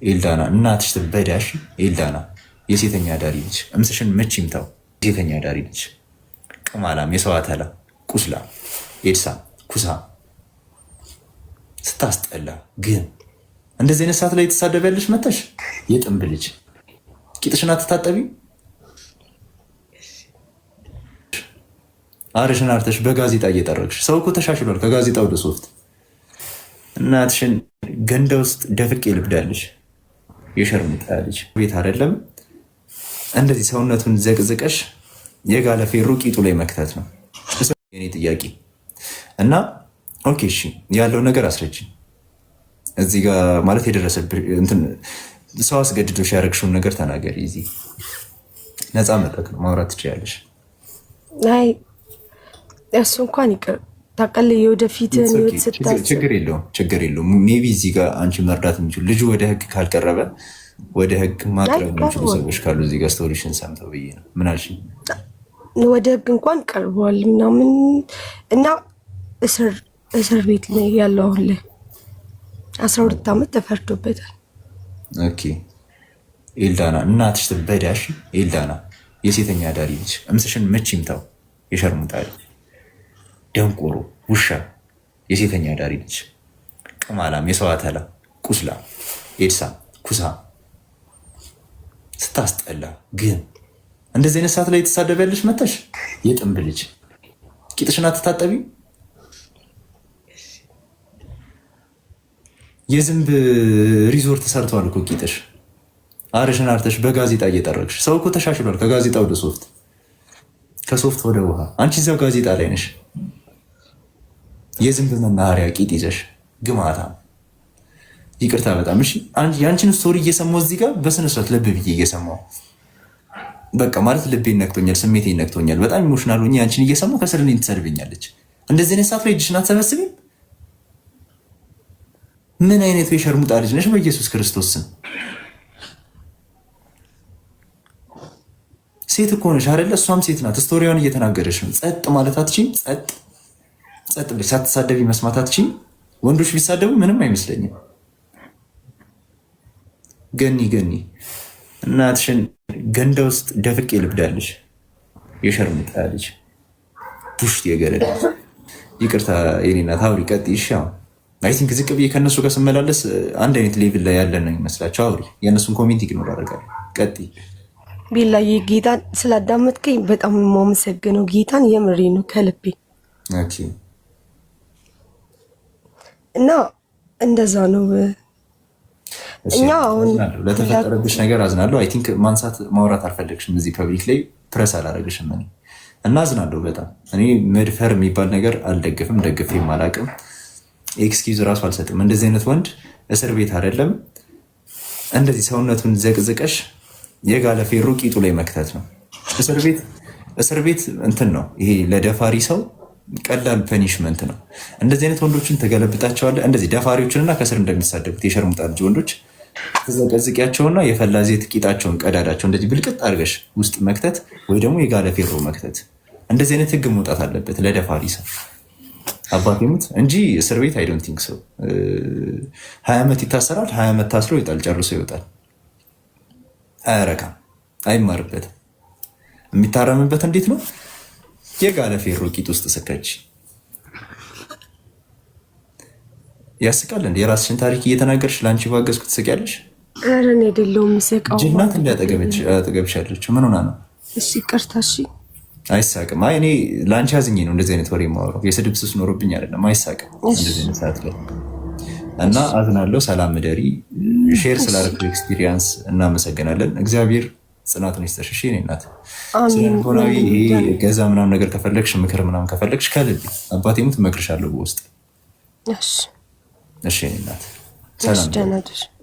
ኤልዳና እናትሽ ትበዳሽ። ኤልዳና የሴተኛ አዳሪ ልጅ እምስሽን መች ይምታው። የሴተኛ አዳሪ ልጅ ቅማላም፣ የሰው አተላ፣ ቁስላ፣ ኤድሳ፣ ኩሳ ስታስጠላ። ግን እንደዚህ አይነት ሰዓት ላይ የተሳደብ ያለሽ መተሽ የጥንብ ልጅ ቂጥሽን አትታጠቢ። አርሽን አርተሽ በጋዜጣ እየጠረግሽ። ሰው እኮ ተሻሽሏል ከጋዜጣ ወደ ሶፍት። እናትሽን ገንዳ ውስጥ ደፍቄ ልብዳለሽ። የሸርሙጣ ልጅ ቤት አይደለም እንደዚህ ሰውነቱን ዘቅዝቀሽ የጋለ ፌሮ ቂጡ ላይ መክተት ነው የኔ ጥያቄ። እና okay እሺ፣ ያለው ነገር አስረጅኝ። እዚህ ጋር ማለት የደረሰብሽ ሰው አስገድዶሽ ያደረግሽውን ነገር ተናገሪ። እዚህ ነፃ መድረክ ነው፣ ማውራት ትችያለሽ። አይ፣ እሱ እንኳን ይቅር፣ ታውቃለህ፣ የወደፊትን ህይወት ስታስብ ችግር የለውም፣ ችግር የለውም። Maybe እዚህ ጋር አንቺ መርዳት የሚችሉ፣ ልጁ ወደ ህግ ካልቀረበ ወደ ህግ ማቅረብ የሚችሉ ሰዎች ካሉ እዚህ ጋር story ሽን ሰምተው ብዬ ነው። ምን አልሽኝ? ወደ ህግ እንኳን ቀርበዋል ምናምን እና እስር ቤት ላይ ያለው አሁን ላይ 12 ዓመት ተፈርዶበታል። Okay ኤልዳና እናትሽ ትበዳሽ። ኤልዳና የሴተኛ አዳሪ ልጅ እምስሽን መች ይምታው። የሸርሙጣ ልጅ ደንቆሮ ውሻ የሴተኛ አዳሪ ልጅ ቅማላም፣ የሰው አተላ፣ ቁስላ፣ ኤድሳ፣ ኩሳ ስታስጠላ። ግን እንደዚህ አይነት ሰዓት ላይ የተሳደብ ያለሽ መተሽ የጥንብ ልጅ ቂጥሽን አትታጠቢ። የዝንብ ሪዞርት ሰርተዋል እኮ ቂጥሽ። አርሽን አርተሽ በጋዜጣ እየጠረግሽ። ሰው እኮ ተሻሽሏል ከጋዜጣ ወደ ሶፍት፣ ከሶፍት ወደ ውሃ። አንቺ እዚያው ጋዜጣ ላይ ነሽ። የዝንብ መናኸሪያ ቂጥ ይዘሽ ግማታ። ይቅርታ በጣም እሺ። የአንቺን story እየሰማሁ እዚህ ጋር በስነስርዓት ልብ ብዬ እየሰማሁ በቃ ማለት ልቤን ነክቶኛል፣ ስሜቴን ነክቶኛል። በጣም emotional ሆኜ አንቺን እየሰማሁ ከስር እኔን ትሰድብኛለች። እንደዚህ አይነት ሰዓት ላይ እጅሽን አትሰበስቢም? ምን አይነቱ የሸርሙጣ ልጅ ነሽ? በኢየሱስ ክርስቶስ ስም፣ ሴት እኮ ነሽ አይደለ? እሷም ሴት ናት። Story ዋን እየተናገረች ነው። ጸጥ ማለት አትችይም? ጸጥ ጸጥ ብለሽ ሳትሳደቢ መስማት አትችይም? ወንዶች ቢሳደቡ ምንም አይመስለኝም። ገኒ ገኒ እናትሽን ገንዳ ውስጥ ደፍቄ ልብዳለሽ። የሸርሙጣ ልጅ ቡሽት የገረድ። ይቅርታ የኔ እናት፣ አውሪ፣ ቀጥይ። እሺ I think ዝቅ ብዬ ከእነሱ ጋር ስመላለስ አንድ አይነት level ላይ ያለን ነው ይመስላቸው። አውሪ፣ የእነሱን comment ignore አደርጋለሁ። ቀጥይ። ቢላዬ፣ ጌታን ስላዳመጥከኝ በጣም የማመሰግነው፣ ጌታን የምሬ ነው ከልቤ። እና እንደዛ ነው። እኛ አሁን ለተፈጠረብሽ ነገር አዝናለሁ። I think ማንሳት ማውራት አልፈለግሽም። እዚህ public ላይ ፕረስ አላደረግሽም እኔ እና አዝናለሁ በጣም። እኔ መድፈር የሚባል ነገር አልደግፍም፣ ደግፌም አላውቅም። Excuse እራሱ አልሰጥም። እንደዚህ አይነት ወንድ እስር ቤት አይደለም እንደዚህ ሰውነቱን ዘቅዝቀሽ የጋለ ፌሮ ቂጡ ላይ መክተት ነው። እስር ቤት እንትን ነው ይሄ፣ ለደፋሪ ሰው ቀላል punishment ነው። እንደዚህ አይነት ወንዶችን ትገለብጣቸዋለህ። እንደዚህ ደፋሪዎችንና ከስር እንደሚሳደቡት የሸርሙጣ ልጅ ወንዶች ትዘቀዝቂያቸውና የፈላ ዘይት ቂጣቸውን ቀዳዳቸው እንደዚህ ብልቅጥ አድርገሽ ውስጥ መክተት ወይ ደግሞ የጋለ ፌሮ መክተት። እንደዚህ አይነት ህግ መውጣት አለበት ለደፋሪ ሰው፣ አባቴ ሙት እንጂ እስር ቤት I don't think so። 20 ዓመት ይታሰራል። 20 ዓመት ታስሮ ይወጣል፣ ጨርሶ ይወጣል። አያረካም፣ አይማርበትም። የሚታረምበት እንዴት ነው? የጋለ ፌሮ ቂጥ ውስጥ ስከች። ያስቃል እንደ የራስሽን ታሪክ እየተናገርሽ ለአንቺ ባገዝኩ ትስቂያለሽ። ኧረ እኔ አይደለሁም የምስቀው። ጅል ናት እንደ አጠገብሽ ያለችው ምን ሆና ነው? እሺ ይቅርታ። እሺ። አይሳቅም። አይ፣ እኔ ለአንቺ አዝኜ ነው እንደዚህ አይነት ወሬ የማወራው። የስድብ ስስ ኖሮብኝ አይደለም። አይሳቅም እንደዚህ አይነት ሰዓት ላይ እና አዝናለሁ። ሰላም እደሪ። Share ስላደረግሽው experience እናመሰግናለን። እግዚአብሔር ጽናቱን ይስጥሽ። እሺ የእኔ እናት፣ ስነልቦናዊ ይሄ ገዛ ምናምን ነገር ከፈለግሽ፣ ምክር ምናምን ከፈለግሽ ከልቤ አባቴ ሙት እመክርሻለሁ በውስጥ። እሺ የእኔ እናት፣ ሰላም።